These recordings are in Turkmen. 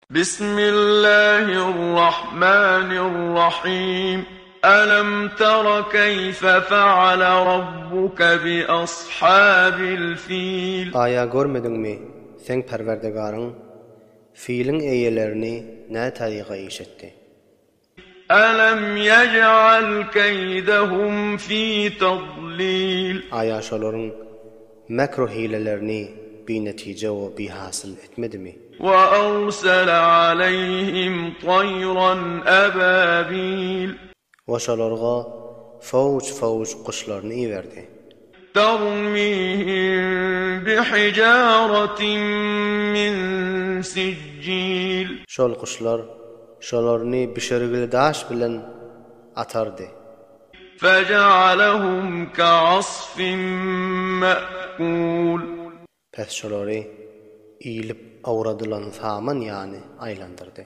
Bismillahirrahmanirrahim. Alam tara keýfe feale rabbuke bi ashabil fil. Aýa görmediňmi, seň Perwerdigaryň filiň eýelerini nä taryga iş etdi? Alam yej'al keýdehum fi tadlil. Aýa şolaryň mekru-hilelerini binetije we bihasyl etmedimi? We arsala aleýhim taýran ababil. We şolarga fowj-fowj guşlaryny iberdi. Termihim bihijaretin min sijjil. Şol guşlar şolaryny bişirgili daş bilen atardy. Fejealehum keasfin me'kul. Pes şolary iýlip owradylan saman ýaly aýlandyrdy.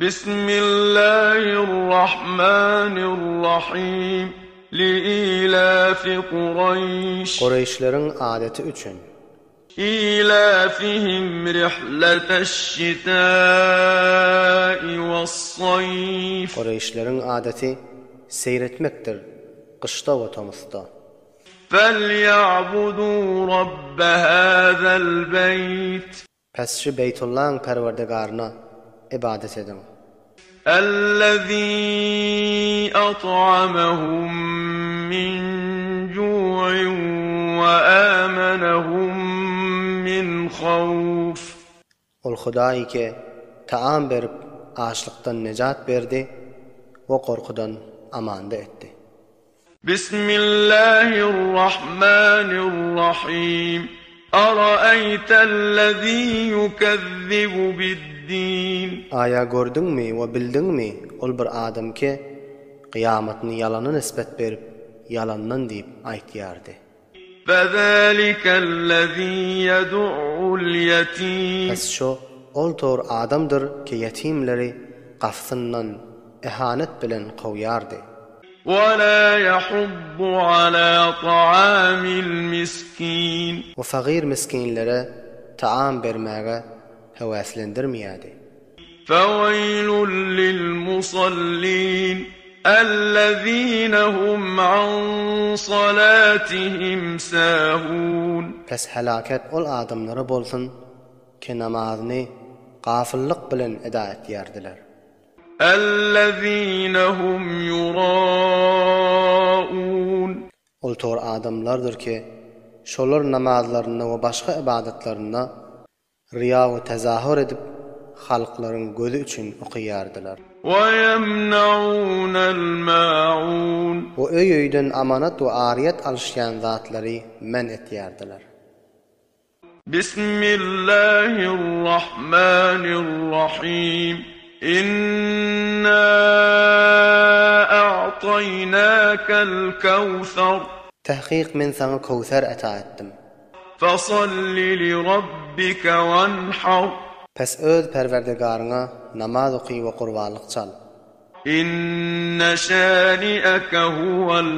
Bismillahirrahmanirrahim. Liilafi Kureýş. Kureýşleriň adaty üçin. Ilafihim rihleteş-şitai was-saýf. Kureýşleriň adaty seýr etmekdir gyşda we tomusda. Felýa'budû Rabbe hâzel beýt. Pes şu Beýtullaň Perwerdigaryna ybadat ediň. Ellezî at'amahum min ju'in we âmenehum min hawf. Ol Hudaý ki, taam berip, açlykdan nejat berdi we gorkudan amanda etdi. Bismillahirrahmanirrahim. Araeýtellezî ýukezzibu biddin. Aýa gördüňmi we bildiňmi, ol bir adam ki, kyýamatyny ýalana nisbet berip, ýalandan diýip aýtýardy. Fezâlikellezî ýed'ul ýetîm. Pes şo ol tor adamdyr ki ýetimleri gafsyndan ehanet bilen kowýardy. Ve lâ yahuddu alâ ta'âmil miskîn. We fagyr misginlere taam bermäge höwäslendirmeýärdi. Feweýlun lil-musallin, ellezine hum an salatihim sahun. Pes helaket ol adamlara bolsun ki namazyny gafyllyk bilen eda etýärdiler. Ellezine hum yuraun. Ol tor adamlardyr ki, şolar namazlarynda we başga ybadatlarynda Ryýa we tezahür edip, halklaryň gözi üçin okaýardylar. Weýemnaunel-maun. We öý-öýden amanat we aryýet alyşýan zatlary men etýärdiler. Bismillahirrahmanirrahim. Inna a'taýnakel-kewser. Tahkyk men saňa Köwser ata etdim. Fesalli lirabbike wenhar. Pes öz Perwerdigaryňa namaz oky we gurbanlyk çal. Inne şani'eke huwel.